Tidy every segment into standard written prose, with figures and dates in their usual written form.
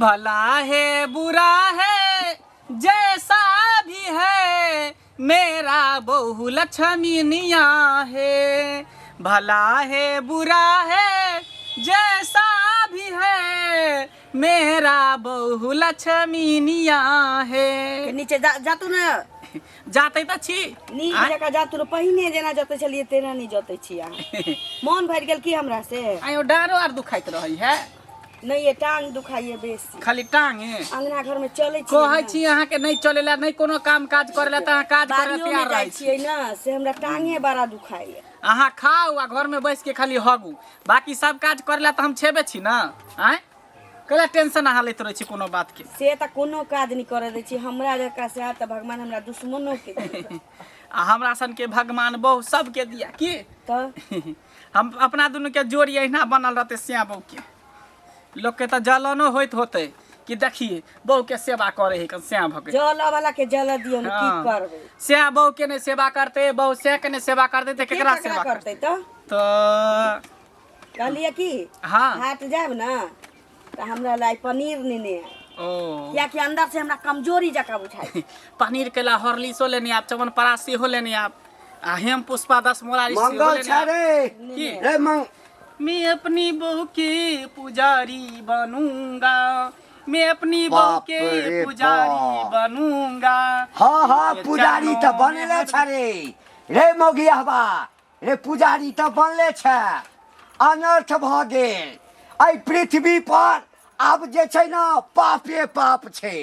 भला है बुरा है जैसा भी है, मेरा बहु लक्ष्मीनिया है। भला है बुरा है जैसा भी है, मेरा बहु लक्ष्मीनिया है। नीचे जा जातू ने। जाते तऽ छी। नीक आँय? जकाँ जातू ने, पहिने जेना जतै छलियै तेना नहि जतै छी अहाँ। मोन भरि गेल की हमरा से? आयो, डाँरो आर दुखाइत रहै है? नहि ये, टांग दुखाइए बेसी। खाली टांगे? अंगना घर में चलै छी। कहै छी अहाँके नहि चलेला, नहि कोनो काम काज करेला, तऽ अहाँ काज करे बाड़ियो तैयार में जाइ रहै छी। छियै ने, से हमरा टांगे बड़ा दुखाइए। अहाँ खाउ आ घर में बैस के खाली हगू, बाकी सब काज करेला तऽ हम छेबे छी ने। आँय, कैला टेंशन अहाँ लैत रहै छी कोनो बात के? से तऽ कोनो काज नहि करऽ दै छी हमरा जकाँ। से तऽ भगवान हमरा दुश्मनो के देलकै। आ हमरा सन के भगवान बहु सबके दिया की। तऽ हम अपना दुनू के जोड़ी अहिना बनल रहते सिया बहू के। लोक के तऽ जलनो होइत होते कि देखिए बहू के सेवा करे है कन श्याम भके। जल वाला के जल दियौ ने, की करबै? श्याम बहू के नहि सेवा करते, बहू श्याम के नहि सेवा करते, तऽ के केकरा ककरा सेवा करतै? करते? तऽ तऽ कहलियै कि हाट जायब ने तऽ हमरा लाइ पनीर नेने आयब। ओ। कियाकि अंदर से हमरा कमजोरी जकाँ बुझाइ। पनीर के ला हॉर्लिक्सो लेने आब, च्यवनप्राश सेहो लेने आब, आ हेम पुष्पा 10 मोला सेहो मंगल लेने छै आब। रे। की? रे मंग मैं अपनी बहू के पुजारी बनूंगा, मैं अपनी बहू बाप के रे पुजारी बाप। बनूंगा। हाँ हाँ, ये पुजारी तऽ चरणों में बनले हर छै रे। रे मौगियाबा रे, पुजारी तऽ बनले छै। अनर्थ भऽ गेल एहि पृथ्वी पर। आब जे छै ने, पापे पाप छै,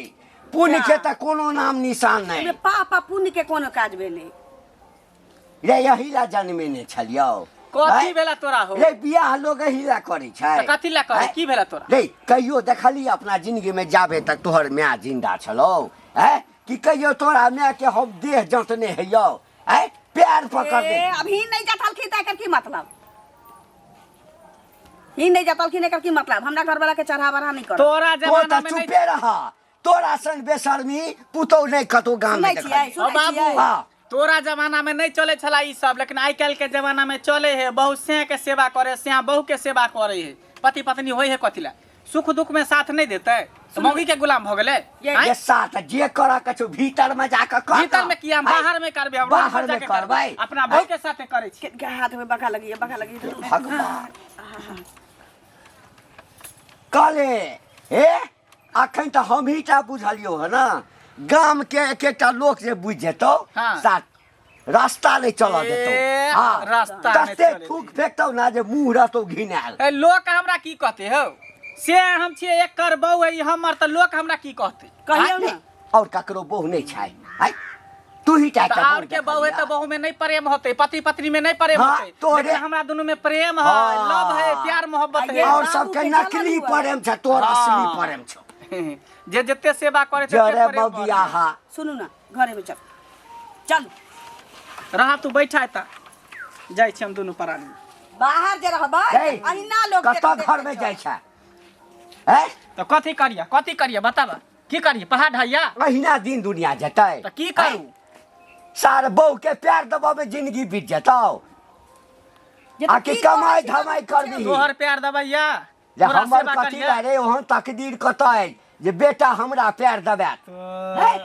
पुण्य के तऽ कोनो नाम निशान नहि। एहिमे पाप आ पुण्य के कोनो काज भेलै? रे, यही ला जन्मेने छलियौ? कथी आँय? भेला तोरा हो? रे, बियाह लोग एही ला करै छै? तऽ कथी ला करै? आँय? की भेला तोरा? रे, कहियो देखली अपना जिंदगी में, जाबे तक तोहर माय जिंदा छलौ है, कि कहियो तोरा माय के हम देह जँतने हैयौ? आँय, पैर पकड़ दे। ए, अभी नहीं जतलखिन तऽ एकर की मतलब? ही नहीं जतलखिन, एकर की मतलब? हमरा घर वाला के चढ़ा बढ़ा नहीं कर। तोरा तो जमाना तऽ में नहीं चुपे रह। तोरा सन बेशर्मी पुतहु नहि कतौ गाम में सुनै छियै? देखलियै। सुनै बाबू। छियै? हाँ। तोरा जमाना में नहीं चले छला ई सब, लेकिन आइ काल्हि के जमाना में चले है। बहु सैं के सेवा करे, सैं बहु के सेवा करे है। पति पत्नी होय है कथी ला? सुख दुख में साथ नहीं देते तऽ मौगी के गुलाम भऽ गेलै? ये साथ जे करऽ के छौ, भीतर में जाके कर। भीतर में किया? हम आँय? बाहर में करबै, हम रोड पर बाहर में जाके करबै। अपना बहु के साथे करै छी। के हाथ में बका लगी, बका लगी। भगवान कहले हे, अखन तऽ हमही टा बुझलियौ हँ ने, गाम के एक एकटा लोक जे बुझि जेतौ, साथ रास्ता नहि चलऽ देतौ। ए, हाँ, रास्ता नहि तते चलऽ थूक फेकतौ ना जे मुँह रहतौ घिनायल। ए, लोक हमरा की कहते हौ? से हम छियै एकर बहु है ई हमर, तऽ लोक हमरा की कहते? कहियौ ने। और ककरो बहु नहि छै? आइ तू ही टा तऽ एकटा और बहु के बहु है देखलियै। तऽ बहु में नहीं प्रेम होते, पति पत्नी में नहीं प्रेम हाँ, होते, तोरे- लेकिन हमरा दोनों में प्रेम है, हाँ। लव है, प्यार मोहब्बत है। और बाबू सबके के नकली जलन हुआ। प्रेम छै, तोर हाँ। असली प्रेम छौ। जे जते सेवा करे तते जरे प्रेम मौगिया बढ़े। हा। सुनू ने, घरे में चल चल। रहा तू बैठा ता, जाइ छी हम दुनू प्राणी। बाहर जे रहबै हे, अहिना लोग कतऽ घर में जाइ छै हैं? तऽ कथी करिया, कथी करिया, बताब की करिए? पहाड़ ढाइया? अहिना दिन दुनिया जेतै। तऽ की करू? सार बहू के प्यार दबावे में जिंदगी बीत जेतौ। आकि कमाई धमाई करबी? तोहर प्यार दबैया? जे तोरा हमर सेवा कथी करिया? ला रे, ओहन तकदीर कतऽ अछि जे बेटा हमरा प्यार दबायत? हैं?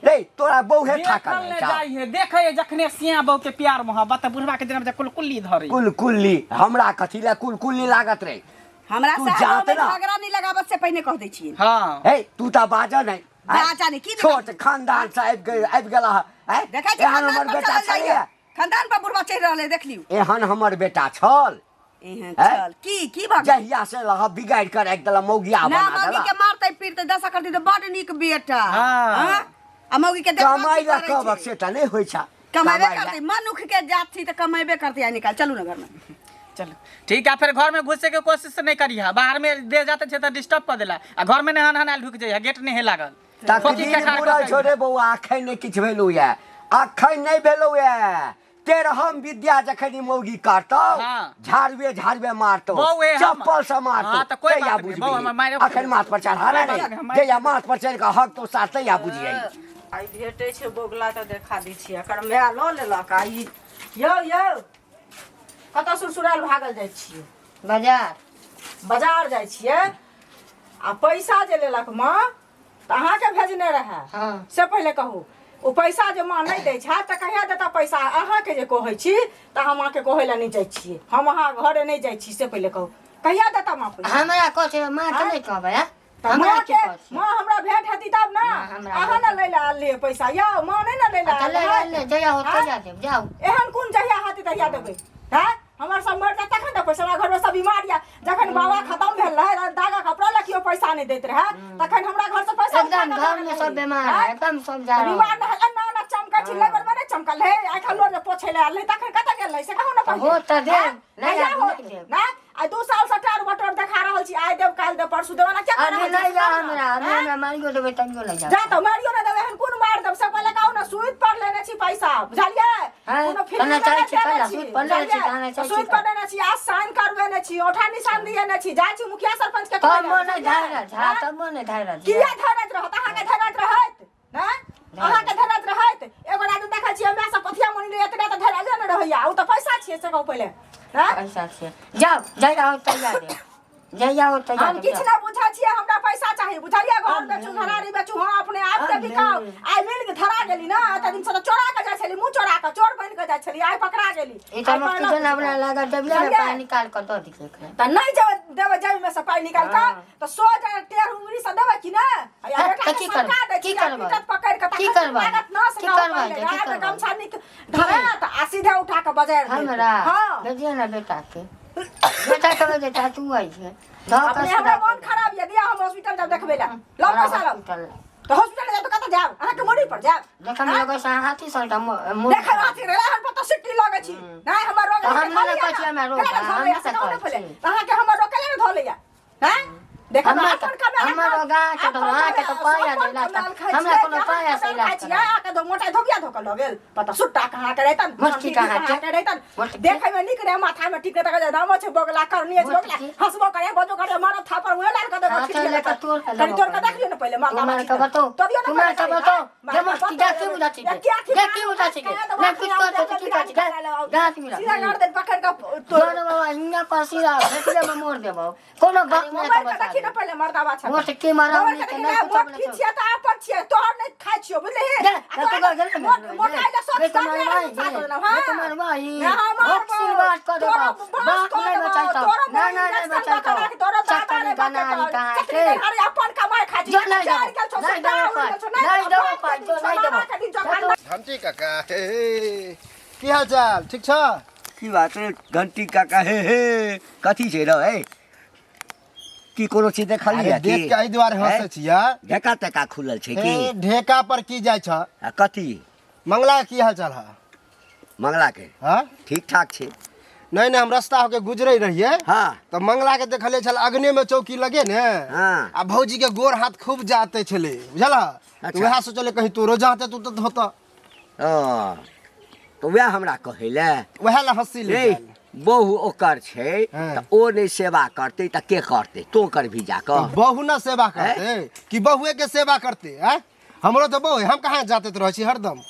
रे, तोरा बहुहे थाकल देखल है ने का? जाइ है, देखै है जखने सिया बहू के प्यार मोहब्बत, तऽ बुढ़वा के जेना जे कुलकुल्ली धरे। कुलकुल्ली हमरा कथी ला कुलकुल्ली लागत रे? हमरा तू से जात ना। झगड़ा नहीं लगाबत से पहिने कह दै छियै। हाँ। हे, तू तऽ बाजऽ नहि। आँय? बाजऽ नहि, की नहि छोट खानदान से आबि गेल, आबि गेला आँय? देखै छी एहन खानदान हमर पर बेटा चलल जाइए। छलैए? खानदान पर बुढ़वा चढ़ि रहल है, देख लियौ। एहन हमर बेटा छल? एहन हैं? छल की की भऽ गेल? जहिया से लह बिगाड़ कर राखि देला, मौगिया ना बना मौगी देला। के मारतै पीटतै दशा करतै तऽ बड नीक बेटा। हाँ। हाँ? आ मौगी के देखभाल कमाइ की ला करै कबक छै? से तऽ नहि होइ छै। कमेबे कमाइ ला- करतै, मनुख के जात छी तऽ कमेबे करतै। आ निकाल, चलू ने घर में। चलो ठीक है, फिर घर में घुसे के कोशिश नहीं करिहा। बाहर में दे जाते छे तऽ डिस्टर्ब कर देला, आ घर में नहीं हन ढुक जाइए, गेट नहीं है लागल। खोखी के तकदीर खाड़ बुरा कऽ छौ रे बौआ। अखन नहि किछु भेलौ ये, अखन नहि भेलौ ये। तेरहम विद्या जखन ई मौगी करतौ, झाड़ुए झाड़ुए मारतौ, बौए हम- चप्पल से मारतौ, हाँ, तऽ कोई तहिया बात नहीं, बौ हमर बुझबही। मारे- अखन माथ पर चढ़ा कोई रे, बात नहीं, हम मारे- जहिया माथ पर चढ़ि कऽ हक तो साथ, तहिया बुझियै। आइ भेटै छै बौगला तऽ देखा दै छियै। एकर माय लऽ लेलक। आ ई यौ यौ, कतऽ सुरसुरायल भागल जाइ छियै? बाजार। बाजार जाइ छियै? आ पैसा जे लेलक माँ तऽ अहाँके भेजने रहए हाँ। से पहिले कहू ओ पैसा जे माँ नहि दै छथि तऽ कहिया देता पैसा अहाँके जे कहै छी तऽ हम अहाँके कहै लए नहि जाइ छियै हम अहाँ घरे नहि जाइ छी से पहिले कहू कहिया देता माँ पैसा हमरा कहै छै माँ के नहि कहबै आँ? तऽ हमरा माँ की के कहै छै माँ हमरा भेंट हेती तब ने माँ हमरा अहाँ ने लै लए आयल रहियै पैसा यौ माँ नहि ने लै लए तऽ आयल ले रहै। ले जहिया होत आँय? तहिया देब जाउ एहन कोन जहिया हेतै तहिया देबै हैं हमर सब मरि जायत तखन तऽ पैसा हमरा घरमे सब बीमार यऽ जखन बाबा खतम भेल रहै दागा कपड़ा लए केओ पैसा नहि दैत रहै तखन हमरा घरसँ पैसा एकदम उठा कऽ घर में लऽ सब गेल। बीमार आँय? है एकदम सब जा रहा बीमार रहै एना एना चमकै छी लेबर में नहि चमकल है आइ काल्हि लोर जे पोछै लए आयल रहै तखन कतऽ गेल रहै से कहू ने पहिले हो तऽ देब, आँय? नहि कहिया आब होत? नहि देब। नहि आइ 2 साल से टार बटोर देखा रहल छी आइ देब काल्हि देब परसू देब एना किया कऽ अभी रहल छी नहीं जा से कहू ने? हमरा अभी आँय? हमरा मारियो देबै तनियो नहीं जा जा तऽ मारियो नहि देबै एहन कोन मारि देब से पहिले कहू ने सूद पर लेने छी पैसा बुझलियै हाँ, कोनो फ्री कहना मे चाहै नहि छी, देने कहला, छी, सूद पर लेने छी, बुझलियै? कहना चाहै छी, सूद पर लेने छी आज साइन करबेने छी औठा निशान दिएने छी जाइ छी मुखिया सरपंच के तब कहै लए, मोने बुझलियै? धैरज हाँ हाँ? तब मोने धैरज किया धैरज रहत अहाँके धैरज रहत हैं अहाँके धैरज रहत एगो रात देखै छियै हमरा सब पथिया मनी रहे एतबा तऽ धैरजे नहि रहैया ओ तऽ पैसा छियै से कहू पहिले हैं पैसा छियै जाउ जहिया हो तहिया देब जहिया हो तहिया हम देब, किछु जाउ। नहि बुझै छियै हमरा पैसा चाही बुझलियै घर बेचू घरारी बेचू हँ अपने आप के बिकाउ आइ मिल के धरा गेली ना एते दिन से तऽ चोरा के जाइ छली मुँह चोरा के चोर बनि के जाइ छली आइ पकड़ा गेली ई तऽ आइ हम पकड़ा ऑक्सीजन हमरा लागल जबिया ने बुझलियै? पानि निकाल कऽ दऽ दियै एकरा तऽ नहि जेबै देबै जेबी में से पाइ निकाल कऽ हाँ। तऽ सो जा टेढ़ उंगली से देबै कि नहि आ हँ, बेटा तऽ के की सरका करबै? दै की छी आ करबै? पीटत पकड़ि कऽ की तखन करबै? लागत न से की कहू करबै? पहिले की गाड़ में करबै? गमछा नीक धरत आ सीधे उठा कऽ बजारि देत हमरा हँ भेजिए ने बेटा के बेटा के भेजे चाहे तू आई है धऽ कऽ अपने हमरा मन खराब यऽ दिया हम हॉस्पिटल जाब देखबै लए लऽ पैसा लऽ हॉस्पिटल तऽ हॉस्पिटल जाब तऽ कतऽ जाब अहाँके मुड़ी पर जाब देखऽ में लगै छै हाथी सन का मुड़ी देखै हाथी रे हम पता सिट्टी लगै छी नहि हमर रोग तऽ हम नहि कहै छी हमरा रोग है, हम नहि कहै छी। अहाँके हमर रोग केला ने धऽ लैया हैं देखो हमरा अपन कमायल हमर रोग अहाँके धऽ- अहाँके तऽ पाया अपन देला कमायल खाइ हमरा छियै, कोनो पाया से अहाँ इलाज खाइ छियै, कराउ। अहाँके धो मोटा धोबिया धोकऽ लऽ गेल पता सुट्टा कहाँ के रहितन मोटकी कहाँ के? के रहितन मोटकी? देखै में नीक रहे माथा में ठीक रहे तकर नामो छै बगला करनी अछि बगला मोटकी? हंसबो करे बजो करे मारब थापर उहे लाल कऽ देबो हाथ खींच लऽ कऽ तोड़ कऽ कनि लेबो तोड़ कऽ देख लियौ ने पहिले माथा तू मार के बतो तू मार के बतो जे मस्ती जा की बुझा छी जे की बुझा छी ना कुछ कर तो की कर गाछ मिला सीधा गर्दन पकड़ कऽ तोड़ बाबा हियां पर सीधा भेटले में मोड़ देबो कोनो गप नहि मोबाइल तो के देखी ने पहिले मर्दाबा छै मोट की मारा मोबाइल के देखी ने मोट की छियै तऽ अपन छियै तोहर नहि खाइ छियौ बुझलिही जा, तू घर गेल ने? मोटाइ ले सब बे तुम्हार भाई, बे तुम्हार भाई। आशीर्वाद कऽ देबौ। बाप नहि बचैतौ। ना, ना, नहि बचैतौ। चकरी गनारी कहाँ के? अरे अपन कमाइ खाइ छी जो नहि देबौ, नहि देबौ पाइ, नहि देबौ पाइ, जो नहि देबौ। जो तू- घंटी काका हे हे की हाल चाल ठीक छ की बात रे घंटी काका हे हे कथी छै रौ हे की कोनो चीज देखलियै अरे देख के एहि दुआरे हंसै छियै ढेका तेका खुलल छै की हे ढेका पर की जाइ छ आ कथी मंगला के की हाल चाल है मंगला के हाँ ठीक ठाक छै नहीं नहीं हम रास्ता होके गुजरे रहिए हाँ तऽ मंगला के देखलियै छल अग्ने में चौकी लगे ने हाँ। आ भौजी के गोर हाथ खूब जाते छलै बुझल अच्छा। वएह सोचलियै कहीं तोरो जाते तू तऽ होता ओ तऽ वएह हमरा कहै लए वएह लए हँसी रे लागि गेल बहु ओकर छै हाँ। तऽ ओ नहि सेवा करतै तऽ के करतै तों करबही जा कऽ तऽ बहु ना सेवा करते कि बहुए के सेवा करते हैं हमरो तऽ बहु है हम कहाँ जाते रहै छी हरदम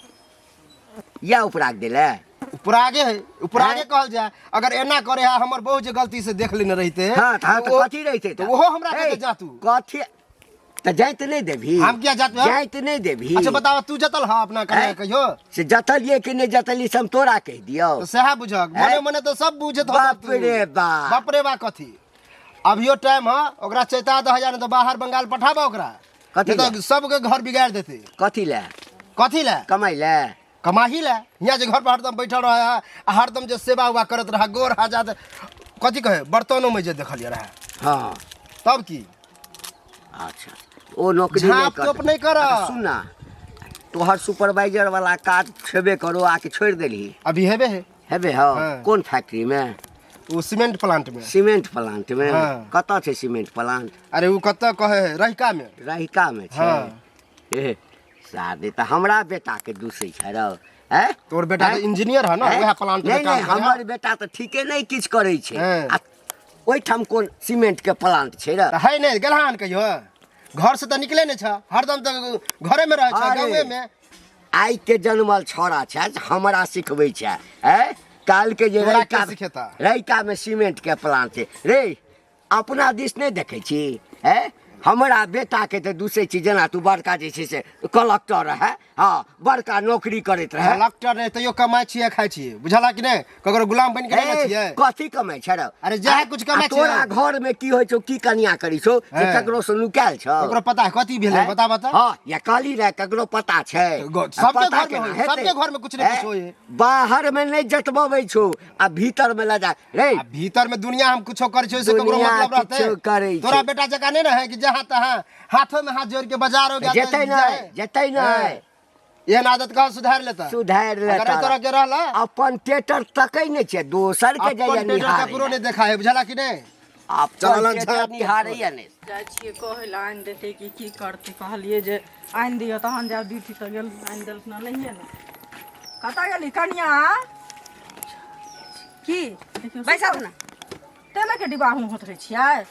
या उपराग देले उपरागे है उपरागे हैं? कहल जाए अगर एना करे है हमर बहु जे गलती से देख लेने रहिते हाँ तऽ हाँ तऽ ओ- कथी रहितै तऽ ओहो हमरा हे, कहते जा तू कथी तऽ जाइत नहि देबही हम किया जात जाइत नहि देबही अच्छा बताओ तू जतल हा अपना कन्या हैं? कहियो से जतलियै कि नहि जतलियै से हम तोरा कहि दियौ तऽ सएह बुझक हैं? मने मने तऽ सब बुझत होता बाप तू। रे बाप। बाप रे बा कथी अभियो टाइम है ओकरा चेता दह हजार नहीं तो बाहर बंगाल पठाबा ओकरा कथी नहीं तो लए? सबके घर बिगाड़ देते कथी लए कथी लए कमाइ लए कमाही लए हियाँ जे घर पर हरदम बैठल रहे है आ हरदम जे सेवा उवा करत रहे गोर हाजात कथी कहे बर्तनों में जे देखलियै रहे हाँ तब की अच्छा ओ नौकरी नहि झाँप तोप नहि करऽ। अच्छा, सुन ना तोहर सुपरवाइजर वाला काज छेबे करो आके छोड़ि देलही अभी हेबे है हेबे हौ हाँ। कोन फैक्ट्री में ओ सीमेंट प्लांट में सीमेंट प्लांट में हाँ। कतऽ छै सीमेंट प्लांट अरे ओ कतऽ कहे है रहिका में रहिका में छै हाँ। ए शादी तऽ हमरा बेटा के दूसै छै रौ हैं तोर बेटा तऽ हैं? इंजीनियर है ना हैं? वएह प्लांट में नहि काम नहि करे हमर बेटा तऽ ठीके नहि किछु करै छै हैं। आ ओहिठाम कोन सीमेंट के प्लांट छै रे तऽ है नहि गेलहान कहियो घर से तऽ निकले नहि छ हरदम तऽ घरे में रहै छ अरे। गाँवे में आइ के जनमल छौड़ा छै से हमरा सिखबै छै हैं काल्हि के जे तोरा के रैका सिखेता? रैका में सीमेंट के प्लांट छै रे अपना दिस नहि देखै छी हैं हमरा बेटाके तऽ दूसरे चीज जेना तू बड़का जे छै से कलक्टर रहै, हँ, बड़का नौकरी करैत रहै। कलक्टर रहे तैयो कमाइ छियै खाइ छियै, बुझला कि नहि? ककरो गुलाम बनि के नहि ने ए, छियै। कथी कमाइ छै रौ? अरे जएह कुछ कमाइ आ तोरा छियै। घर में की होइ छौ, की कनिया करी छौ से हैं। ककरो से नुकायल छौ? ककरो पता है कथी भेलै? हैं? बता बता। हँ, या कहली रहे ककरो पता छै? सबके पता घर में केना होइ, हेतै? सबके घर में कुछ ने हैं? कुछ होइ है। बाहर में नहि जतबबै छौ आ भीतर में लऽ जा रे। आ भीतर में दुनिया हम कुछो करै छियै से ककरो दुनिया मतलब रहतै? किछो करै छै। तोरा बेटा जकाँ नहि रहै कि जहाँ तहाँ हाथों में हाथ जोड़ के बाजार हो गया जेतै तऽ नहि, जाए। जेतै नहि। हैं। एहन आदत कहाँ सुधार लेता? सुधारि अगर एहि लेता। तरह के रहला अपन टेटर तकै नहि छै, दोसर के जाइया अपन टेटर निहारै। ककरो नहि देखा है, बुझला कि नहि? अपन चलल टेटर झाँप। निहारैया नहि। जाइ छियै कहै लए, आनि देतै कि की करतै? कहलियै जे आनि दिअ तहन जायब ड्यूटी। तऽ गेल आनि देलक ने? नहिए ने। कतऽ गेली कनिया? की देखियौ, बैसत ने। तेलके डिब्बा हम होतरै छियै।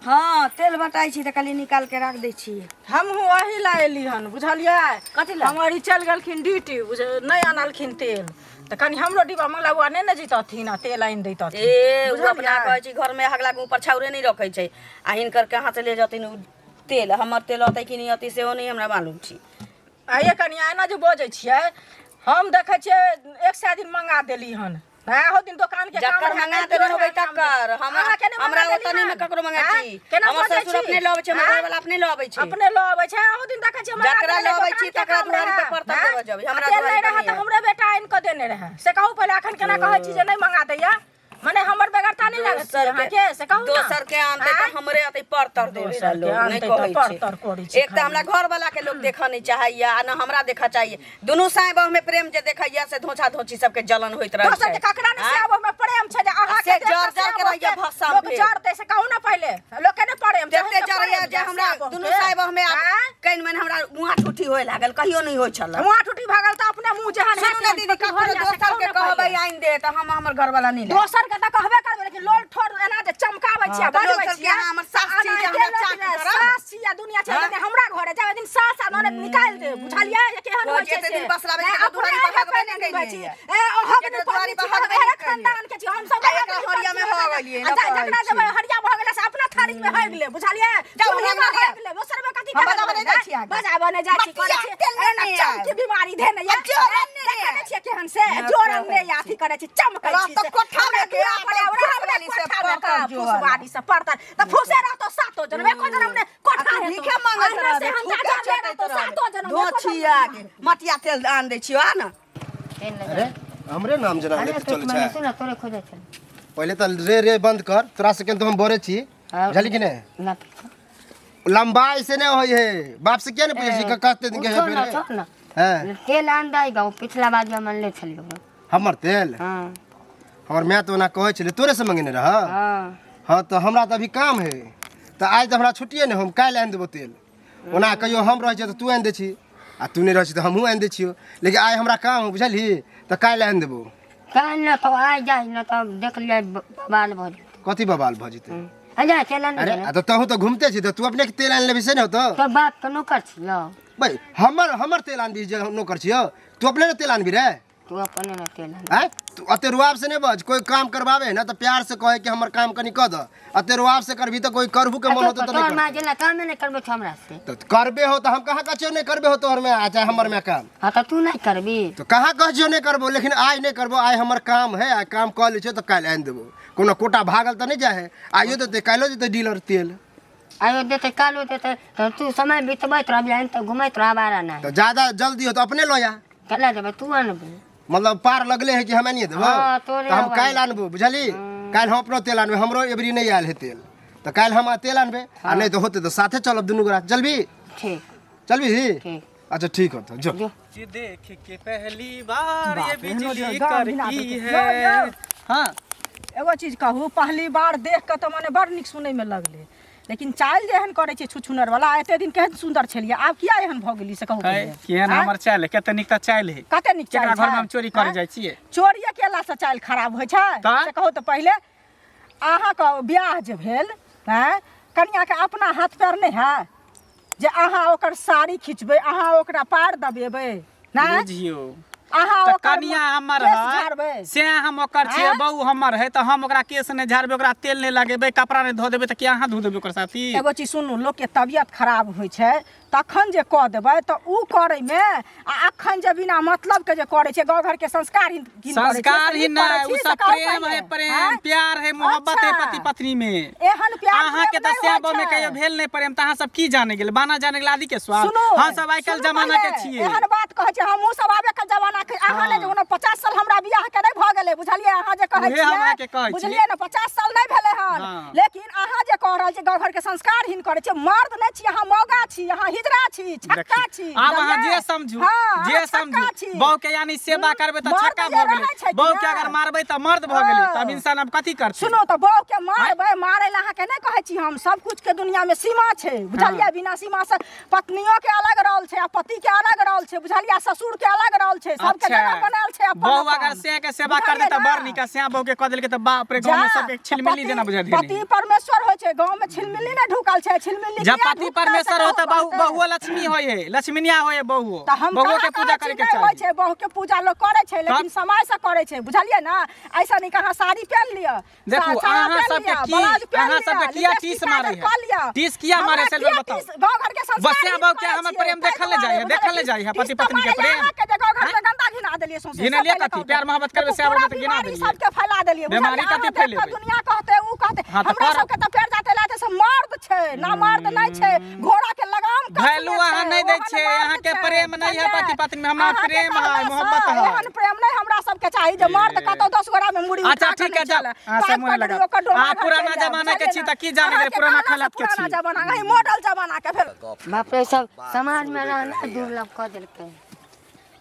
हँ, तेल बटाइ छी तऽ कहली निकाल के राख दै छी। हमहूँ ओही लए एली हन, बुझलियै? कथी लए? हमर ई चलि गेलखिन ड्यूटी, बुझ नहि आनलखिन तेल, तऽ कनि हमरो डिब्बा मंगला बौआ नहि ने जैतथिन आ तेल आनि दैतथिन। ए ओ बुझलियै? अपना कहै छी घरमे हगला के ऊपर छाउरे नहि रखै छै आ हिनकर कहाँ से ले जथिन उ तेल? हमर तेल अतै कि नहि अतै सेहो नहि हमरा मालूम छी। आइए कनिया, एना जे बजै छियै, हम देखै छियै 100 दिन मंगा देली हन। आहो दिन दोकान के काम जकर रहै, मंगा नहि देने केओ होबै रहै काम। तकर हमरा अहाँके नहि हमरा मंगा ओतऽ देली नहि हन? ककरो मंगाइ आँय? छी। केना हमर बजै ससुर छी? अपने लऽ अबै छै, हमर आँय? घरवाला अपने लऽ अबै छै। अपने लऽ अबै छै। अहू दिन देखै छियै मंगा जकरा देने लऽ अबै दोकान छी के तकरा काम दुआरी रहै। पर परतर आँय? देबऽ जेबै, हमरा आ तेल दुआरी नहि पर रहै नहि तऽ हमरे बेटा आनि कऽ देने रहै। से कहू पहिले, अखन केना कहै छी जे नहि मंगा दैया? मने हमर बेगरता नहि लागत दोसर अहाँके, से कहू ने। दोसर के आनतै आँय? तऽ हमरे अतै परतर देबै दोसर के लोग नहि आनतै तऽ कहै परतर करै छै। छै एक तऽ हमरा घर वाला के लोग देखऽ नहि चाहैया आ न हमरा देखऽ चाहिए। दुनू साँय बहू में प्रेम जे देखैया से धोछा धोछी सबके जलन होइत रहै दोसर छै। के ककरा नहि आँय? से में प्रेम छै जे अहाँ से के देख जर कऽ जर के से रहैया लोक भस्म लोक भेल। जरतै, से कहू ने पहिले। लोक के नहि प्रेम छै, जते अहाँके जरैया प्रेम जे छै हमरा से बहू दुनू के। साँय बहू में आब आँय? कनि मनि हमरा मुँहा ठूठी होए लागल, कहियो नहि होइ छल। मुँह टूटी भगल तऽ अपने मुँह जेहन सुनू ने हैत दीदी, तेहन ककरो भऽ जायत, से दोसर कहू के ने कहबै पहिले। आनि दे तऽ हम हमर घरवाला नहि लायब। दोसर के तऽ कहबे करबै, लेकिन लोल ठोर एना जे चमकाबै छियै, हँ, तऽ बजबै लोक सब छियै। के अहाँ हमर सास छी जे एनाहिते हमरा लोक चाक ने करब। सास छी आ दुनिया छै, हँ? लेकिन हमरा घरे जाबे दिन सास आ ननद निकालि देब, बुझलियै जे केहन कहै होइ छी छै एते से। दिन बसलाबै नहि, छै, अपने दुआरी पर आगे हगबै पहिने नहि निभबै छी। केलियै। ए, अहाँ के केकरो नहि दुआरी पढ़ने पर छी, हगबै हम नहि खानदान के छी, हम सब आ एकरा हरिया में हो गेलियै, आ न जा- कहै जकरा छी। जेबै हरिया भऽ गेलै से अपना थारी में हगि ले, बुझलियै? जाउ, चूल्हे में हगि ले। हगि ले, दोसर में कथी हम के बजाबऽ नहि जाइ छी आगे। बजाबऽ नहि जाइ छी, मटिया करै छी। तेल एना नेने चमकी आयब। बीमारी धेने यऽ। आ जोरन नेने देखै नहि आयब। छियै केहन से जोरन नहि यऽ, अथी करै छी, चमकै रात छी तऽ से। कोठा में हमरा के दुआरा आ पर तऽ आउ, हमरा फुसवाली से कोठा में परतर का जोरन। फुसवाली से परतर। तऽ फुसे रहतौ सातो जनम, एको जनम नहि कोठा आ तू हेतौ। भीखे मांगैत अहिना से रहबे, हम थूके जा जा चटैत रहतौ रहबे। सातो जनम, एको जनम धोछिया नहि। के मटिया तेल आन दै छियौ आ न। अरे हमरे नाम जना अरे लेके चलै मने छै। सुन, तोरे खोजै छलै। पहिले तऽ रे रे बंद कर, तोरा से केन तो हम बोरे छी, हाँ। बुझली कि नहि? ना। लंबाई से नहीं होई है, बाप से किया नहीं पूछै छी कते दिन के है उठो फिर ना, है? छोड़ ना। हैं? तेल आन दैगा, ओ पिछला बार जे मनले छलियौ। हमर तेल? हाँ। हमर माय तऽ ओना कहै छलै तोरे से मंगेने रह। हाँ। हाँ, तऽ हमरा तऽ अभी काम है, तऽ आइ तऽ हमरा छुट्टिए नहि, हम काल्हि आनि देबो तेल। ओना कहियो हम रहै छियै तऽ तू आनि दै छी आ तू नहि रहै छी तऽ हमहूँ आनि दै छियौ, लेकिन आइ हमरा काम है, बुझलही? तऽ काल्हि आनि देबो। काल्हि न तऽ आइ जाइ न तऽ देख लियै बवाल भऽ जेतै। कथी बवाल भऽ जेतै? आ जा तेल आनि अरे दे। आ तऽ तहूँ तऽ घूमते छी, तऽ तू अपने के तेल आनि लेबही से नहि होतौ? तोर बाप के नौकर छियौ? भाइ, हमर हमर तेल आनबी जे नौकर छियौ? तू अपने ने तेल आनबी रे। तू अपने ने तेल आन। आँय, तू अते रुआब से नहि बज। कोई काम करवावे है ना तऽ प्यार से कहे कि हमर काम कनी कऽ दऽ। अते रुआब से करबी तऽ कोई करबू के मन होतौ तऽ तोहर नहि माँ करतौ। जेना कामे नहि करबै छौ हमरा से। तऽ करबे हो तऽ हम कहाँ कहै छियौ नहि करबे हो तोहर में आ चाहे हमर में काम। हाँ, तऽ तू नहि करबी। तऽ कहाँ कहै छियौ नहि करबो, लेकिन आइ नहि करबो, आइ हमर काम है, आइ काम कऽ लै छियौ तऽ काल्हि आनि देबो। कोनो कोटा भागल तऽ नहि जाइ है, आइयो देतै काल्हियो देतै डीलर तेल। आइयो देतै काल्हो देतै, तऽ तू समय बितबैत रहबी आनि तऽ घुमैत रहब आरा नहि। तऽ ज्यादा जल्दी हो तऽ अपने लऽ आ। केना जेबै? तू अनबी। मतलब पार लगले है कि हम आनिए देबो? हाँ, तोरे तऽ हम आवाज। काल्हि आनबो, बुझली? काल्हि हम अपनो तेल आनबै, हमरो एबरी नहि आयल है तेल, तऽ काल्हि हम तेल आनबै आ नहि तऽ होतै तऽ साथे चलब दुनू गोरा। चलबी? ठीक। चलबी? ठीक। अच्छा ठीक होतौ, जो। जो। जे देख के पहली बार ये बाप रे, एहनो बिजली जे गाम हिला करकी देलकै। है। यौ, यौ। हाँ। एगो चीज कहू, पहली बार देख कऽ तऽ मने बड़ नीक सुनैमे लगलै, लेकिन चालि जे एहन करै छै छुछुनर वाला, एते दिन केहन सुन्दर छलियै, आब किया एहन भऽ गेली से कहू है, पहिले। केहन आँय? हमर चालि है, कते नीक तऽ चालि है। कते नीक चालि केकरा घरमे छै? हम चोरी करे आँय? जाइ छियै? चोरिये केलासँ चालि खराब होइ छै? तऽ? से कहू तऽ पहिले, अहाँके बियाह जे भेल, आँय, कनियाके अपना हाथ पैर नहि है जे अहाँ ओकर साड़ी खिचबै, अहाँ ओकरा पार दबेबै? नहि बुझियौ, अहाँ तऽ ओकर कनिया हमर केश है झाड़बै से हम ओकर छियै आँय? बहू हमर है तऽ हम ओकरा केस नहि झाड़बै, ओकरा तेल नहि लगेबै, कपड़ा नहि धो देबै, तऽ किया अहाँ धो देबै ओकर साथी? एगो चीज सुनू, लोकके तबियत खराब होइ छै तखन जे कऽ देबै तऽ उ करैमे आ अखन जे बिना मतलब के जे करै छै, गाँव घरके संस्कार ही संस्कार ही नहि, उ सब प्रेम है, प्रेम प्यार है, मोहब्बत है पति पत्नी में। एहन प्यार अहाँ के प्रेम तऽ नहि सएह होइ बमे छै। कहियो भेल नहि प्रेम, तऽ अहाँ सब की जाने गेल बाना जाने गेल आदि के स्वाद। सुनू, हम सब आइ काल्हि सुनू जमाना के पहिले, छियै। एहन बात कहै छै, हमहूँ सब आबे के जमाना के, अहाँ ने जे ओना 50 साल हमरा बियाह के नहि भऽ गेलै, बुझलियै? अहाँ जे कहै उहे हम अहाँके छियै, कहै छी। बुझलियै ने, 50 साल नहि भेलै हन। हाँ। लेकिन अहाँ जे कह रहल छियै गाँव घर के संस्कारहीन करै छियै, मर्द नहि छी अहाँ, मौगा छी अहाँ, हिजड़ा छी, छक्का छी, आब अहाँ बुझलियै? जे समझू, हाँ, जे अहाँ समझू, छक्का छी। बहू के यानी सेवा करबै तऽ मर्द छक्का जे भऽ गेलै, रहै छै कि बहू के ने? अगर मारबै तऽ मर्द भऽ गेलै, तब हाँ। इंसान अब कथी करतै? सुनू तऽ, बहू के मारबै, मारै लए अहाँके नहि कहै छी हम, सब कुछ के दुनिया में सीमा छै, बुझलियै? बिना सीमा से पत्नियों के अलग रोल छै आ पति के अलग रोल छै, बुझलियै? ससुर के अलग रोल छै, सबके जगह बनायल छै अपन बहू अपन। अगर से के सेवा कर दे बुझलियै तऽ बड़ ना? नीक, से बहू के कह देलकै तऽ बाप रे, गाँव में जा, सबके छिलमिली पति- जेना बुझा देने। पति परमेश्वर होइ छै, गाँव में छिलमिली नहि ढुकल छै, छिलमिली जब किया पति ढुकतै से परमेश्वर हो तऽ कहू बहु पड़तै। बहुओ लक्ष्मी होइ है, लक्ष्मीनिया होइ है बहुओ, तऽ हम बहुओ कहाँ के पूजा कहै छी करे के नहि होइ चाही। छै, बहु के पूजा लोक करै छै, लेकिन तब? समय से करै छै, बुझलियै ना? ऐसा नहीं कि अहाँ साड़ी पहन लिअ, देखू, साया अहाँ पहन सबके लिअ, की ब्लाउज पहन अहाँ लिअ, सबके किया लिपस्टिक टीस काजर मारे है? कऽ लिअ। टीस किया हमरा मारे से किया बताउ? टीस? गाँव घर के संस्कार बसिया ही बहू के करै हमर छियै, प्रेम ताहि देखल नहि दुआरे जाइ है, देखल नहि बुझलियै? जाइ है टीस पति तऽ पत्नी के मारै प्रेम। अहाँके जे गाँव घर में गन्दा घिना देलियै सौंसे, घिनेलियै सब पहिले कथी? कहू। प्यार मोहब्बत करबै, से पूरा आबै तऽ घिना बीमारी देलियै। सबके फैला देलियै, बीमारी बुझलियै? कथी अहाँ देख कऽ फैलेबै? दुनिया कहतै, उ कहतै, हाँ, तऽ हमरा कर। सबके तऽ पेड़ जाते लाते से मर्द छै ना, मर्द नहि छै, घोड़ा के लगाम कसने वैल्यू अहाँ छै, नहि दै ओहन छियै, मर्द अहाँके छै, प्रेम नहि है बुझलियै? पति पत्नी में, हमरा अहाँके प्रेम है, कहलासँ मोहब्बत है। एहन प्रेम नहि हमरा सबके चाही जे मर्द कतौ 10 गोरा में मुड़ी अच्छा, उठा कऽ ठीक है, नहि जाओ। चले। अहाँ से पाग मुँह नहि पगड़ी लगाउ। ओकर डोमा अहाँ घर पुराना चलि जाउ, जमाना के बुझलियै छी ने? तऽ की जाने गेलै, अहाँके पुराना कहलासँ हालत के पुराना छी। जमाना, अहीं मॉडल जमाना के भेल। बाप रे, सब समाज में रहना दुर्लभ कऽ देलकै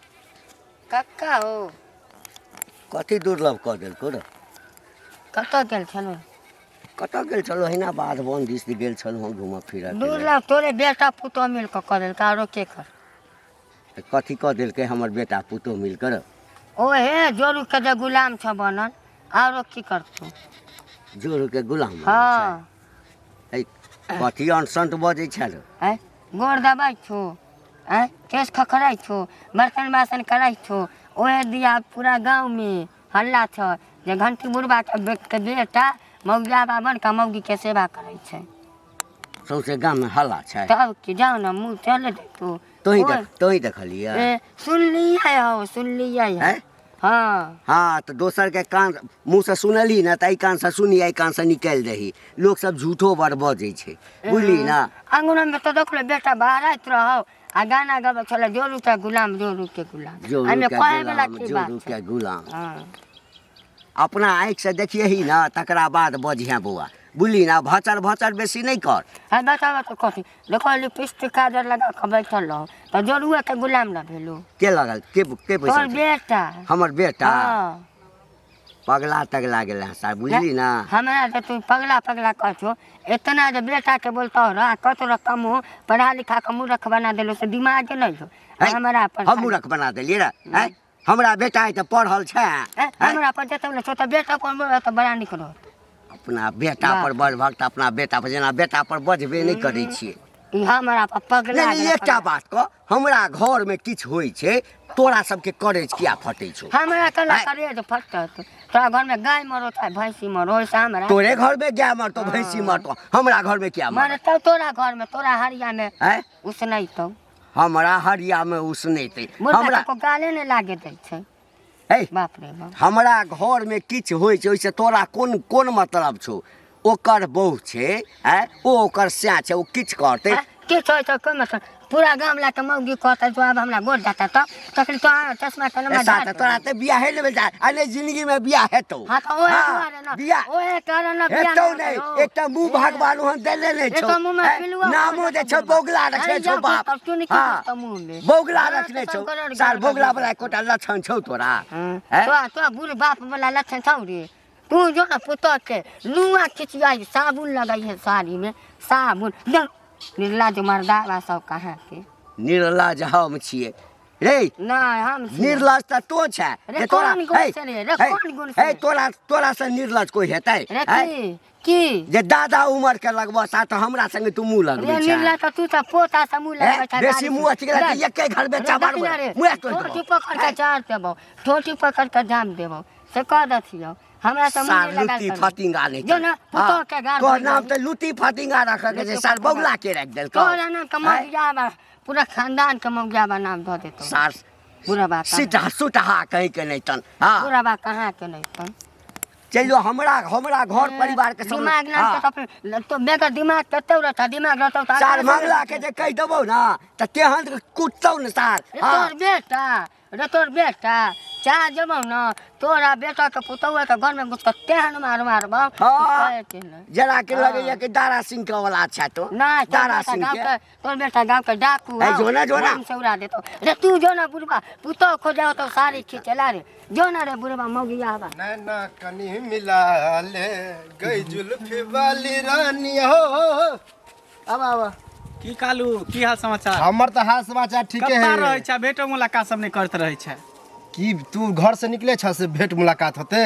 कक्का हो। कथी दुर्लभ कऽ देलको रे? कतऽ गेल छलहुँ? कतऽ गेल छलहुँ? अहिना बाध बन दिस गेल छलहुँ हम घूमऽ फिरऽ के लेल। दुर्लभ तोरे बेटा पुतोह मिल कऽ कऽ देलकै, आरो के कर? तऽ कथी कऽ देलकै हमर बेटा पुतोह मिल कऽ? ओहे जोरू के जे गुलाम छ बनल, आरो की करतौ? जोरू के गुलाम बनल हाँ। छै? है, कथी अनसन्त बजै छल? आँय, गोर दबाइ छौ, आँय, केश खखराइ छौ, बर्तन बासन कराइ छौ, ओहे दिया पूरा गाँवमे हल्ला छ जे घंटी बुढ़बा के के बेटा मौगिया बाबन के मौगी के सेवा करै छै। सौंसे गाममे हल्ला छै? तब की, जाउ ने मुँह चल देतौ। तोही ओए, देख, तोही देखलियै? ए, सुनलियै हौ, सुनलियै हौ। हैं? हाँ। हाँ, तऽ दोसरके कान मुँहसँ सुनलही ने तऽ एहि कानसँ सुनी, एहि कानसँ निकालि दही। लोक सब झूठो बड़ बजै छै, बुझली ना? अंगना में तो देखलो बेटा बहराइत रहौ आ गाना गबै छलै जोरू के गुलाम, जोरू के गुलाम। जोरू एहिमे के कहै वला गुलाम, की बात जोरू छै? के गुलाम। हाँ। अपना आँखिसँ देखियही ने तकरा बाद बजिहेँ बौआ, बुझली ना? भचर भचर बेसी नहि कर। है बताबऽ तऽ कथी देखो, लिपस्टिक काजर लगा कऽ बैठल रहो तऽ जोरुए के गुलाम न भेलू? के लगल के के तोहर बैसल छै? बेटा। हमर बेटा? हाँ। पगला तगला गेल हँ साहब, बुझली ना? हमरा जे तू पगला पगला कहै छौ, इतना जे बेटा के बोलता रह, कत रह कम हो, पढ़ा लिखा के मूर्ख बना देलो से दिमागे नहीं हो। है, हमरा पर हम मूर्ख बना देलियै रे? हैं? हमरा बेटा है तऽ पढ़ल छै। हैं? हमरा पर जतौ ने छौ तऽ बेटा पर तऽ बड़ा नीक रहत। अपना बेटा पर बड़ भक्त, अपना बेटा पर, जेना बेटा पर बजबे नहि करै छियै। ई हमरा पर पगला नहि नहि, गेलै, एकटा पगला। बात कह, हमरा घरमे किछु होइ छै तोरा सबके करेज किया फटै छौ? हमरा कला आँय? करेज फटत? तोरा घरमे गाय मरो चाहे भैंसी मरो, ओहिसँ हमरा तोरे घरमे गाय मरतौ, भैंसी मरतौ, हमरा घरमे किया मरतौ? मरतौ तोरा घरमे, तोरा हरियामे आँय? उसनैतौ। हमरा हरियामे उसनेतै? मुर्गा हमरा को गाले नहि लागे दै छै। हे, बाप रे बाप। हमरा घरमे किछु होइ छै ओहिसँ तोरा कोन कोन मतलब छौ? ओकर बहु छै, आँय, ओ ओकर सैं छै, ओ किछु करतै। आँय, किछु होइ छै कोइ मतलब? पूरा गाम लए कऽ मौगी कहतै जो आब हमरा गोर जाता तऽ तखन तो चश्मा के नंबर ऐसा तऽ तोरा तऽ बियाहे नहि भेल आ नहि जिंदगीमे बियाह हेतौ। हाँ तऽ ओहे हाँ, दुआरे न बियाह ओहे कारण न बियाह हेतौ नहि नहि होतै, हौ। एकटा मुँह भगवान ओहन देने नहि छौ। एक मुँहमे आँय, पिलुआ नामो जे छौ बौगला रखने अरे छौ जाउ बाप। तब तू निकल हाँ, तऽ मुँहमे। बौगला हाँ, रखने तऽ छौ सब गरड़ सार गरड़ बौगला गरड़। वाला एकोटा लक्षण छौ तोरा? हाँ, हैं? तोरा तोरा बुढ़ बाप वाला लक्षण छौ रे? तू जो न पुतह के नुआ खिचियाई साबुन लगाई है साड़ी में साबुन, जो निर्लाज मर्दावा सब कहाँ के। निर्लाज हम छियै रे नहीं हम छी। निर्लज तऽ तो छै रे जे तोरा कोन गुण हे, से रे? रे हे, कोन गुण से हे रे? तोरा तोरा से निर्लज कोई हेतै रे हैं? की की जे दादा उमर के लगबो सा तऽ हमरा संगे तू मुँह रे लगबै छै निर्लज तऽ तू तऽ पोता से मुँह हे, लगबै छै बेसी मुँह अथी केला तऽ एके घर में चबार मुँह तोड़ि देबौ। ठोटी पकड़ के चार देबौ ठोटी पकड़ के जाम देबौ से कह दथियौ हमरा से मुँह सार नहीं लगा लुत्ती फतिंगा नहि जो ना पुतोह के गार तोहर नाम तऽ लुत्ती फतिंगा रखल के छै सार बौला के राखि देलकौ तोरा नाम के मौगिया बा पूरा खानदान के मौगिया बा नाम धऽ देतौ सार बुढ़ा बा कहाँ- सीटा सुटहा कहीं के नहीं तन हाँ बुढ़ा बा कहाँ के नहीं तन चलि जो हमरा हमरा घर परिवार के सब दिमाग ना हाँ। के तो तो बेगर दिमाग कतौ रहता दिमाग रहतौ तऽ सार मंगला के जे कहि देबौ ना तऽ तेहन कुटतौ ने सार रे हाँ तोर बेटा रे तोर बेटा चाह जेबौ न तोरा बेटा के पुतौआ के घर में घुस के तेहन मार मारबौ कि हाँ। कहे के नहि। जरा के हाँ। लगैया कि दारा सिंह के औलाद छै तो ना तोर दारा बेटा सिंह गाँव के के तोर बेटा गाँव के डाकू ए, हौ, जो ना, जो ना। बम से उड़ा देतौ रे तू जो ना बुढ़बा पुतौ खोजाओ तो सारी खींचला रे जो ना रे बुढ़बा मौगिया बा नैना कनी मिला ले गई जुल्फी वाली रानी हो अब आवा की कालू की हाल समाचार हमर तऽ हाल समाचार ठीके कत्ता है रहै छै भेटो मुलाकात सब नहि करैत रहै छै की तू घर से निकले छ से भेंट मुलाकात होते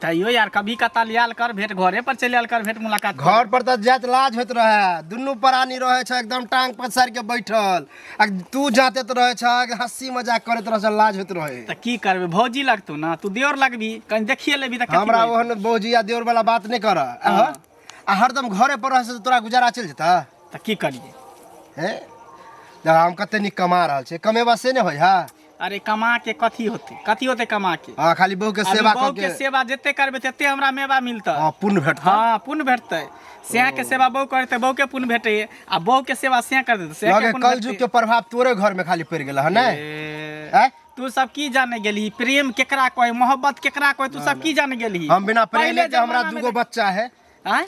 तैयो यार कभी कताल आयल कर भेंट घरे पर चलि आयल कर भेंट मुलाकात कर। घर पर तऽ जाइत लाज होइत रहे दुनू प्राणी रहे छ एकदम टांग पसारि के बैठल आ तू जाते तऽ रहे छ हंसी मजाक करैत रहे छ लाज होइत रहे तऽ की करबै भौजी लगतौ ना तू देवर लगबी कनि देखिए लेबी तऽ कथी हमरा होइत? ओहन भौजी या देवर वाला बात नहि कर आ हरदम घरे पर रहे से तोरा गुजारा चलि जेतऽ तऽ की करियै हे देखा हम कते नीक कमा रहल छियै कमेबा से नहि होइ है अरे कमा के कथी होतै कथी होतै कमा के हाँ खाली बहू के अभी सेवा बहू कऽ के के सेवा जते करबै तते हमरा मेवा मिलतै हाँ पुण्य भेटतै हाँ पुण्य भेटतै सएह के सेवा बहू करतै बहू के पुण्य भेटै आ बहू के सेवा सएह करतै तऽ सएह लगे के पुण्य कलयुग के प्रभाव तोरे घर में खाली पड़ि गेल है ने भेटतै। आँय? तू सब की जाने गेली प्रेम केकरा कहै मोहब्बत केकरा कहै तू सब की जाने गेली हम बिना प्रेमे पहिले के हमरा जमाना में दूगो बच्चा है आँय?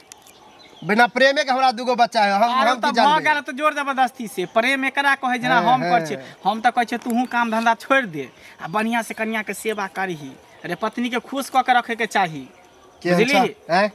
बिना प्रेमे के हमरा दूगो बच्चा है हम आरो हम तऽ की भऽ जानबै गेल तऽ जोर जबरदस्ती से प्रेम एकरा कहै जेना हैं, हम करै छियै हैं। हम तऽ कहै छियै तूहू काम धंधा छोड़ि दे आ बढ़िआँ से कनियाके सेवा करही अरे पत्नी के खुश कऽ के रखे के चाही केहन बुझलिही छह, आँय?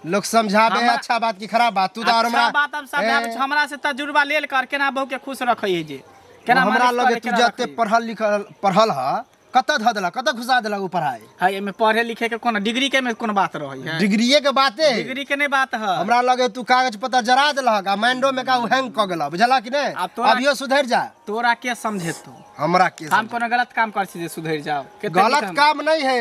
लोग समझाबे है हमरा- अच्छा बात की खराब बात तू तो और अच्छा हमरा बात हम समझाबै हैं, छी हमरा से तजुर्बा लेल कर केना बहू के खुश रखै है जे केना हमरा मालिश लगे करे, तू केना जते रखै। पढ़ल लिखल पढ़ल ह कतऽ धऽ देलक कतऽ घुसा देलक ओ पढ़ाई है एहिमे पढ़े लिखे के कोनो डिग्री के में कोनो बात रहै है डिग्रीए के बाते है। डिग्री के नहीं बात है हमरा लगे तू कागज पत्तर जरा देलक आ माइंडो में का उ हैंग कऽ गेलक बुझलक कि नहि आब तोरा- अभियो सुधरि जा तोरा के समझेतौ हमरा के हम कोनो गलत काम कर छी जे सुधरि जाओ कते गलत नीक हम- काम नहीं है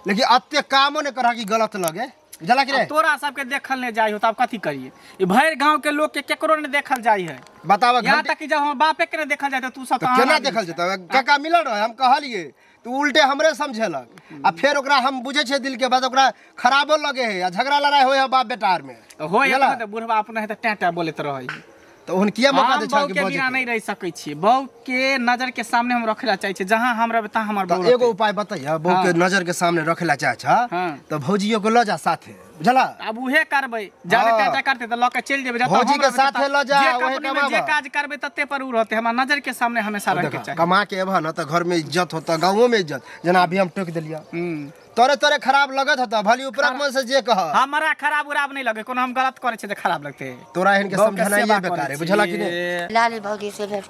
लेकिन अते कामो नहीं करह कि गलत लगे बुझलक कि आब नहीं तोरा सबके देखल नहीं जाइ हो तब कथी करिए ई भरि गांव के लोग के केकरो नहीं देखल जाइ है बताबऽ यहाँ घंटी तक कि जब हम बापे के नहीं देखल जाइ तो तू सब तऽ कहाँ केना आदमी देखल छै? जेतै काका मिलल रहे हम कहलिए तऽ उल्टे हमरे समझेलक आ फेर ओकरा हम बुझै छियै दिल के बात ओकरा खराबो लगे है आ झगड़ा लड़ाई होइ है बाप बेटा आर में तऽ होइ बुझलक? तऽ बुढ़बा अपना है तऽ टैं टैं बोलैत रहै है। तऽ ओहन किया मौका हम दै बहू छह कि के बजै बिना के? नहीं रह सकै छी बहू के नजर के सामने हम रखे ला चाहै छी जहाँ हम रहबै तहाँ हमर तऽ बहू एगो रहतै। उपाय बतैया बहू के हाँ। नजर के सामने रखे ला चाहे छह हाँ। तऽ भौजियो के लऽ जा साथे बुझला आब उहे करबै जादे हाँ। टाटा करतै तऽ लऽ के चलि जेबै जतऽ भौजी हम के रहबै साथे ततऽ लऽ जा, जे ओहे कंपनी मे जे कमाबऽ। काज करबै तते पर उ रहतै हमरा नजर के सामने हमेशा रहे के देखा, चाही कमा के एबह न तऽ घर में इज्जत होता गाँवो में इज्जत जेना अभी हम टोकि देलियऽ हूँ। तोरे तोरे खराब लगत होता भली उपरक मन से जे कह हमरा खराब उराब नहीं लगे कोनो हम गलत करै छियै तऽ खराब लगतै तोरा एहन के बहू के समझनाइए सेवा बेकार करै है बुझला कि नहीं छियै। लाली भौजी से भेट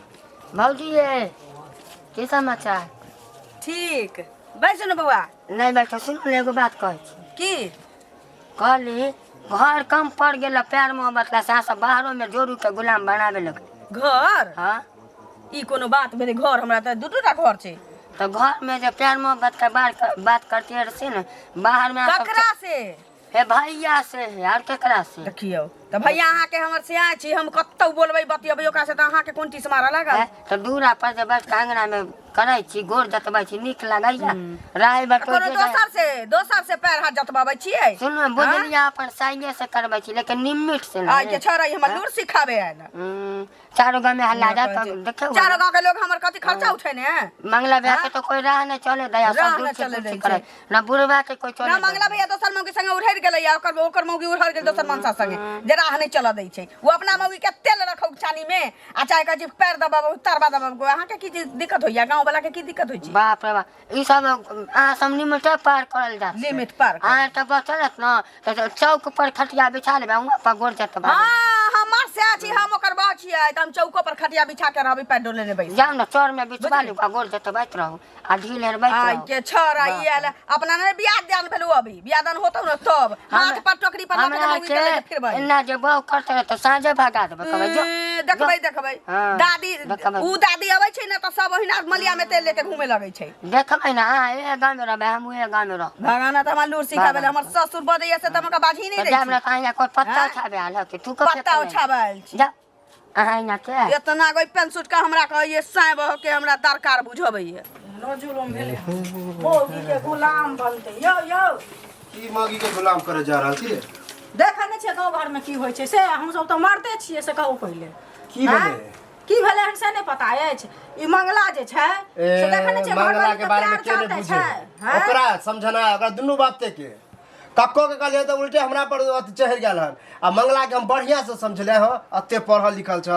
भौजी ये की समाचार ठीक बैसू ने बौआ नहीं बैठो सुनू ने एगो बात कहै छी की कहली घर कम पड़ गेल प्यार मोहब्बत ला सास बाहरो में जोरू के गुलाम बनावे लग घर हाँ ई कोनो बात भेलै घर हमरा तऽ दू दूटा घर छै तो घर में जो प्यार मोहब्बत के बात बात करती है से ने बाहर में अहाँ सब ककरा से हे भैया से है और केकरा से देखियौ तऽ भैया अहाँके हमर सिया छी हम कतौ बोलबै बतियबै ओकरा से तऽ अहाँके कोन टीस मारऽ लागल हैं? तऽ दूरा पर जे बैठ के अंगना में करै छी गोर जतबै छी नीक लगैया राय बटो कोनो दोसर से दोसर से पैर हाथ जतबाबै छियै सुनू बुझलियै अपन साइये से करबै छी लेकिन निमिट से आइ नहि के छोड़ा ई हमर लूर सिखाबे आयल चारो गाँव में हल्ला जात तब देखियौ चारो गाँव के लोग हमर कथी खर्चा उठेने है मंगला भैया के तो कोई राह नहीं चले दया राह सब दूर नहि से चले दूर से दै करे ना बुढ़वा के कोई चले ना दै। मंगला भैया दोसर मौगी संगे उड़हर गेलै या ओकर ओकर मौगी उड़हर गेल दोसर मनसा संगे जे राह नहि चलऽ दै छै ओ अपना मौगी के तेल रखौ चानी में आ चाहे कहै छै पैर दबाबू तरबा दबाबू अहाँके की चीज दिक्कत होइया गाँव वाला के की दिक्कत होइ छै बाप रे बाप ई सब अहाँ सब लिमिटे पार करल जात छै। लिमिट पार करल। अहाँ तऽ बचलत न तऽ चौक पर खटिया बिछा लेबै वहाँ पर गोर जतबा हाँ हमर से छी, हम ओकर बा छियै, तऽ हम चौको पर खटिया बिछा के रहबै, पैर डोले लेबै। जाउ ने चर में बिछवा लू आ गोड़ जतबैत रहू आ ढील हेरबैत आइ रहू। के छड़ आई आयल अपना नहीं बियाह दान भेलू, अभी बियाह दान होतौ ने तब हाथ पर टोकरी पर लऽ के हमरा मौगी के लेके फिरबै। एना जे बहु करतै तऽ साँझे भगा देबै, कहबै जो। ए, देखबै देखबै। हाँ, दादी देखबै। उ दादी अबै छै ने तऽ सब ओहिना मलिया में तेल लेके घूमे लगै छै। देखबै ने, अहाँ इहे गाँवमे रहबै, हम उहे गाँवमे रहबै। भगवान तऽ हमरा लूर सिखाबै, हमर ससुर बजैया से तऽ हम ओकरा बाजही नहि तऽ दै जायब ने छी। तऽ अहाँ कोइ पत्ता हाँ? उठाबै आयल हौ कि तू कऽ पत्ता उठाबै आयल छी। जा अहाँ एना के एतना गो पेन सूट के हमरा कहैये साँय बह के हमरा दरकार बुझबैये। नो जुलुम भेलै, मौगी के गुलाम बनतै। यौ यौ, की मौगी के गुलाम करे जा रहल छी रे? देखै नहि छियै गाँव घरमे की होइ छै से? हमसभ तऽ मरते छियै से कहू पहिले। की आँय? भेलै? की भेलै हन से नहि पता अछि। ई मंगला जे छै से देखै नहि छियै मंगला घरवाली के बारे में प्यार के नहीं जाते बुझे छै, हैं? ओकरा समझना है, ओकरा दुनू बापते के कक्को के कहलियै तऽ उल्टे हमरा पर अथी चढ़ि गेल हन। आ मंगला के हम बढ़िया से समझले हँ, एते पढ़ल लिखल छ,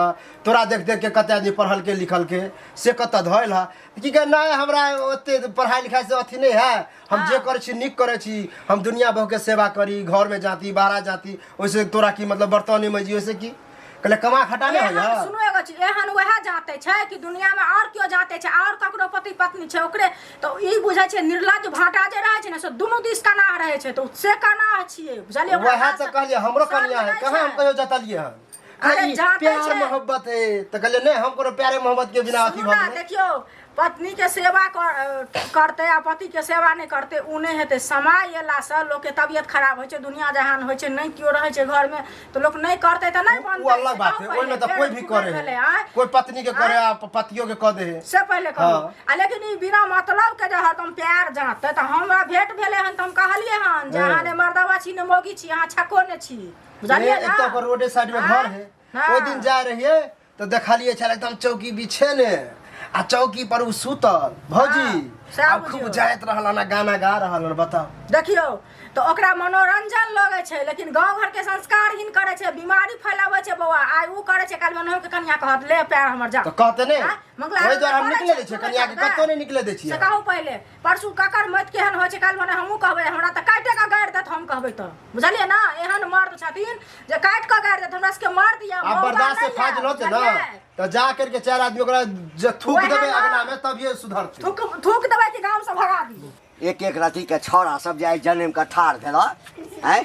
तोरा देख देख के कते आदमी पढ़ल के लिखल के से कतऽ धयल है की कहे नहि, हमरा ओते पढ़ाई लिखाई से अथी नहीं है, हम जे करै छी नीक करै छी, हम दुनिया बहु के सेवा करी, घर में जाती बाहर जाती, ओइसे तोरा की मतलब, बर्तन नहीं मजी, ओइसे की कहले कमा खटा नहीं एहन होइया। सुनू एगो चीज, एहन वएह जाते छै कि दुनिया में और केओ जाते छै? और ककरो पति पत्नी छै ओकरे तऽ ई बुझै छै। निर्लज भाटा जे रहै छै ने से दुनू दिस कनाह रहै छै, तऽ से कनाह छियै, बुझलियै? ओकरा वएह तऽ कहलियै, हमरो शर्म कनिया है, नहि कहाँ हम छै। कहियो जतलियै हन? अरे कहलियै, जाते प्यार छै। मोहब्बत है तऽ कहलियै नहि, हम कोनो प्यारे मोहब्बत के बिना अथी सुनू भऽ ने, गेलै। देखियौ, पत्नी के सेवा करतै आ पति के सेवा नहि करतै ओ नहि हेतै। समय अयलासँ लोकके तबियत खराब होइ छै, दुनिया जहान होइ छै, नहि केओ रहै छै घरमे तऽ लोक नहि करतै तऽ नहि ओ बनतै। अलग से बात कहू है, ओहिमे पहिले, तऽ कोई फेर भी कुबेर करे भेलै, है, आँय? कोई पत्नी के करे आ पतियो के कऽ दे है। से पहिले कहू। हाँ। आ लेकिन ई बिना मतलब के जे हरदम प्यार जाँतै तऽ हमरा भेंट भेलै हन तऽ हम कहलियै हन जे अहाँ ने मर्दवा छी ने मौगी छी, अहाँ छक्को ने छी, बुझलियै एक ने? तो पर रोडे साइड में घर है। हाँ। ओहि दिन जा रहिए तऽ देखलिए छल एकदम चौकी बिछेने आ चौकी पर उ सुतल भौजी। हाँ, सएह आ खूब बुझियौ। जाइत रहल हन आ गाना गा रहल हन, बताउ। देखियौ तऽ ओकरा मनोरंजन लगै छै, लेकिन गाँव घरके संस्कारहीन करै छै, बीमारी फैलाबै छै। बौआ, आइ उ करै छै, काल्हि मनोहर के कनिया कहत ले पैर हमर जा। तऽ कहते नहि। आँय? मंगला ओहि दुआरे हम करै निकले छै, दै छियै कनिया के, सुनै कतौ नहि निकले दै से छियै। कहू पहिले, परसू ककर मौत केहन होइ छै? काल्हि भने हमहूँ कहबै, हमरा तऽ काटे कऽ गाड़ि देत हम कहबै तऽ, बुझलियै ने? एहन मर्द छथिन जे काटि कऽ गाड़ि देत हमरा सबके। मर्द यऽ, आब मौगा बर्दाश्त से नहि फाज यऽ, लौते ने बुझलियै? तऽ जा करके चारि आदमी ओकरा जे थूक वएह देबै ने। अगना में तभिए सुधरतै। थूक थूक देबै कि गाम से भगा दियौ। एक एक रति के छौड़ा सब जे आइ जनम के ठाढ़ भेल आँय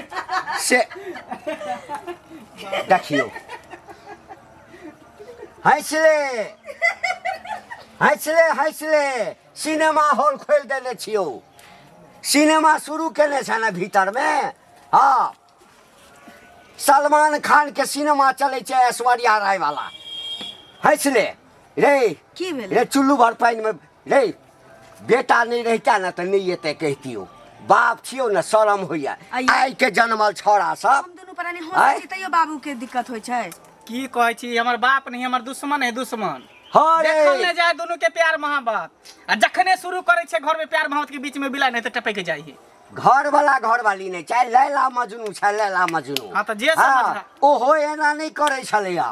से देखियौ, हँसले हँसले हँसले सिनेमा हॉल खोलि देने छियौ, सिनेमा शुरू केने छै ने भीतरमे। हँ, सलमान खान के सिनेमा चलै छै ऐश्वर्या राय वाला। हँसले रे। की भेलै? रे चुल्लू भर पानिमे रे, बेटा नहि रहिता ने तऽ नहि एतै कहितियौ, बाप छियौ ने, शरम होइया। आइ के जनमल छौड़ा सब। हम दुनू प्राणी हंसै छी तैयो बाबू के दिक्कत होइ छै। की कहै छी, हमर बाप नहीं हमर दुश्मन है, दुश्मन। हँ रे। देखल नहि जाय दुनू के प्यार मोहब्बत, आ जखने शुरू करै छै घर में प्यार मोहब्बत के बीच में बिलाइ नहीं तऽ टपक जाइ है। घर वाला घर वाली नहि छै, लैला मजनू छै, लैला मजनू। हाँ, तऽ जे समझ रहा। ओहो एना नहि करै छलैया,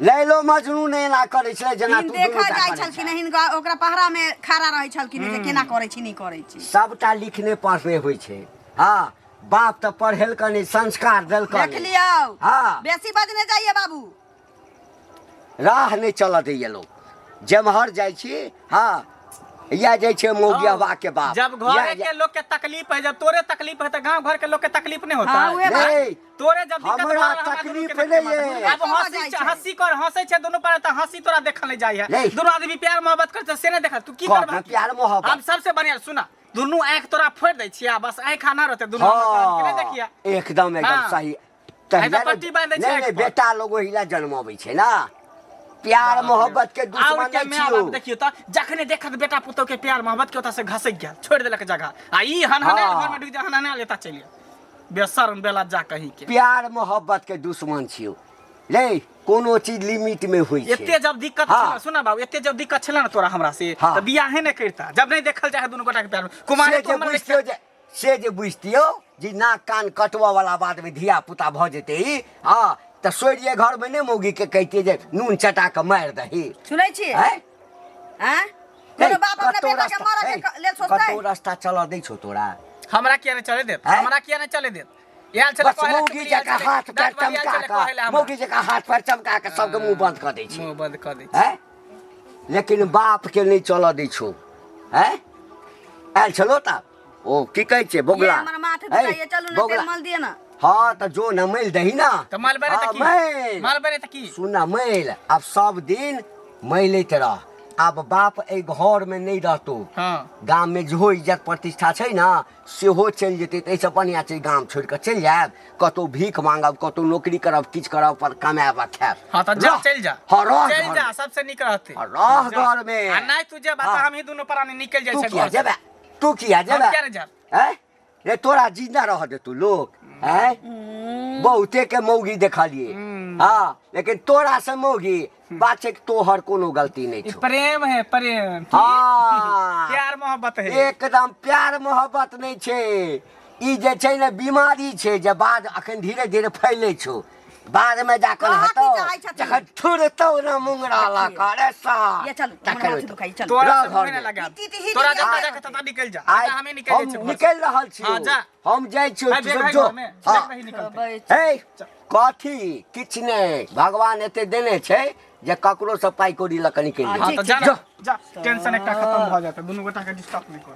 लैलो मजनू नहि एना करै छलै जेना हिन तू दुनू देखऽ टा जाइ करै छलखिन छें। हिनका ओकरा पहरा में खड़ा रहै छलखिन जे केना करै छी नहि करै छी। सबटा लिखने पढ़ने होइ छै। हँ, बाप तऽ पढ़ेलकै नहि, संस्कार देलकै देख नहि। लियौ। हाँ। बेसी बजने जाइए बाबू। राह नहि चलऽ दैया लोक, जेम्हर जाइ छी। हँ, या जाइ छै मौगियवा के बाप। जब घरे के लोग के तकलीफ है, जब तोरे तकलीफ है, तो गांव घर के लोग के तकलीफ नहीं होता हाँ, है? उहे बात। नहीं। तोरे जब दिक्कत हमरा भऽ रहल, हमरा दुनू के तकलीफ देखे नहि मात्र। है। अब हंसी जाइ छै। हंसी कर हंसै छै दुनू पर तऽ हंसी तोरा देखल नहीं जाइ है। नहीं। दुनू आदमी प्यार मोहब्बत करते से नहीं देखल, तू की कर करबा? ना प्यार मोहब्बत। हम सबसे बढ़िया सुना, दुनू आंख तोरा फोड़ दै छियै, बस आंख ना रहते दुनू हमर के नहीं हाँ देखिया। एकदम एकदम हाँ। सही। आइ तऽ पट्टी बान्हि दै छै नहि नहि आँखि पर। बेटा लोग ओहिला जन्मबै छै ना, प्यार मोहब्बत के और दुश्मन के नहि माय बाप छियौ। देखियो तऽ जखने देखत बेटा पुतोह के प्यार मोहब्बत के ओतऽ से घसक गेल, छोड़ि देलक जगह, आ ई हनहनायल हाँ। घर में ढुकि जा, हनहनायल एतऽ चलि गेल, बेशर्म बेला जा कहीं के। प्यार मोहब्बत के दुश्मन छियौ रे, कोनो चीज लिमिट में होइ छै। एते जब दिक्कत हाँ। छलै, सुना बाबू, एते जब दिक्कत छलै ने तोरा हमरा से हाँ। तऽ बियाहे नहि करिता, जब नहि देखल जाय है दुनू गोटा के प्यार कुमारे से तो जे हमर बुझतियौ जे से जे बुझतियौ जे नाक कान कटबऽ वाला बाद में धिया पुता भऽ जेतै ई, हँ तऽ सोरिये घर में नहि मौगी के कहितियै जे नून चटा कऽ मारि दही। सुनै छियै? आँय? आँय? हे, कोनो बाप अपना कतौ बेटा के रास्ता मरऽ हे, के लेल सोचतै? कतौ रास्ता चलऽ दै छौ तोरा? हमरा किया नहि चले देत? आँय? हमरा किया नहि चले देत? आयल छलै बस कहै लए, मौगी चुगली आयल जकाँ छलै, हाथ पैर दाँत वाली आयल चमका छलै कहै लए कऽ हमरा। मौगी जकाँ हाथ पैर चमका कऽ सबके मुँह बंद कऽ दै छै मुँह बंद कऽ दै छै हैं लेकिन बाप के नहि चलऽ दै छौ हैं आयल छलो तऽ ओ की कहै छै ये बोगला हमर माथ है, दुखाइए चलू ने बोगला तेल मल दिअ ना हाँ तऽ जो न मैल दही ना तऽ मलबे नहि हाँ, तऽ की मैल मलबे नहि तऽ की सुन मैल आब सब दिन मैलैत रह आब बाप एहि घरमे नहि रहतौ हाँ गाममे जेहो इज्जत प्रतिष्ठा छै ने सेहो चलि जेतै तऽ एहिसँ बढ़िआँ छै गाम छोड़ि कऽ चलि जायब कतहु भीख मांगब कतहु नौकरी करब किछु करब पर कमायब आ खायब हाँ तऽ जा रह। चलि जा हाँ रह चलि घरमे। जा सबसे नीक रहतै हाँ, रह जा। घरमे। आ नहि तू जेबा तऽ हाँ। हमही दुनू प्राणी निकलि जाइ तू छै किया घर से। जेबे तू किया हम जेबे किया नहि जायब हैं रे तोरा जिंदा रह देतू लोग हैं बहुते के मौगी देखलिए हाँ लेकिन तोरा से मौगी बात छै कि तोहर कोनो गलती नहीं ई छौ प्रेम है प्रेम की? हाँ। प्यार मोहब्बत है एकदम प्यार मोहब्बत नहीं छै ई जे छै ने बीमारी छै जे बाद अखन धीरे धीरे फैले छौ बाद में जाकर कहाँ की हेतौ चाहै छथिन? जखन थुरतौ ने मुंगरा लऽ कऽ रे सार ये चलू हमर तखन माथ हेतौ। दुखाइए चलू तोरा रह से मुँह घरमे। नहि लगायब ई ती- ती- तोरा ती- जतऽ ती- जाके ततऽ निकलि जा आइ आ हमे निकलि जाइ हम छियै घर से। निकलि रहल छी हाँ, जा। हम जाइ छियौ आइ तू बेग सब है जो घरमे, हाँ बेग नहीं निकलतै। हे कथी किछु नहि भगवान एते देने छै जे ककरो से पाइ कौड़ी लऽ कऽ निकलि हाँ जाइ तऽ जा जो ना, जा टेंशन एकटा खतम भऽ जेतै दुनू गोटा के डिस्टर्ब नहि कर।